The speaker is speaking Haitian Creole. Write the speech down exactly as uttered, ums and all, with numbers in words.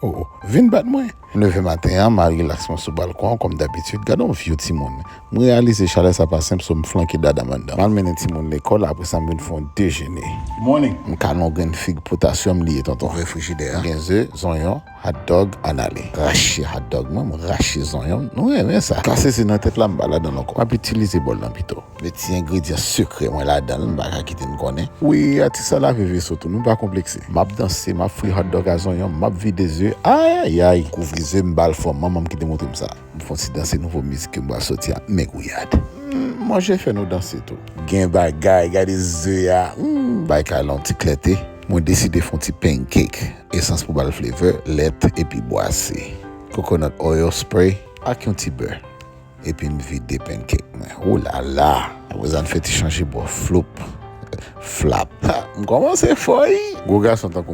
Oh, vin bat mwen. M leve maten an, m al rilaks mwen sou balkon an, kòm dabitid. Gade yon vye timoun. M reyalize chalè sa pa senp, so m flanke dada m anndan. M al mennen timoun lekòl, apre sa m vin fè yon dejene. Good morning. M kale yon grenn fig potasyòm li ye, tonton. Ouvè frijidè a. Gen ze, zonyon, hotdog, ann ale. Rache hotdog mwen, m rache zonyon. Nou renmen sa. Kase ze nan tèt la, m pa ladan l ankò. M ap itilize bòl lan pito. Met ti engredyan sekrè mwen ladan l, m pa ka kite n konnen. Wi, atis la lave veso tou, nou pa konplekse. M ap danse, m ap fri hotdog a zonyon, m ap vide ze. Ayayay, kouvri ze m, ba l fòm, manman m ki te montre m sa. M fè yon ti danse nouvo mizik ke m pral soti a, men gouyad. Hmm, manje fè nou danse tou. Gen bagay, gade ze a. Hmm, bay kay la yon ti klète. Mwen deside fè yon ti pancake. Esans pou ba l flavor, lèt epi bwase. Coconut oil spray ak yon ti bè. Epi m vide pancake mwen. Ou la la! Apre sa, n fè ti chanje bò, floup, flap. Ha, m kòmanse fò, wi! Gwo gason tankou m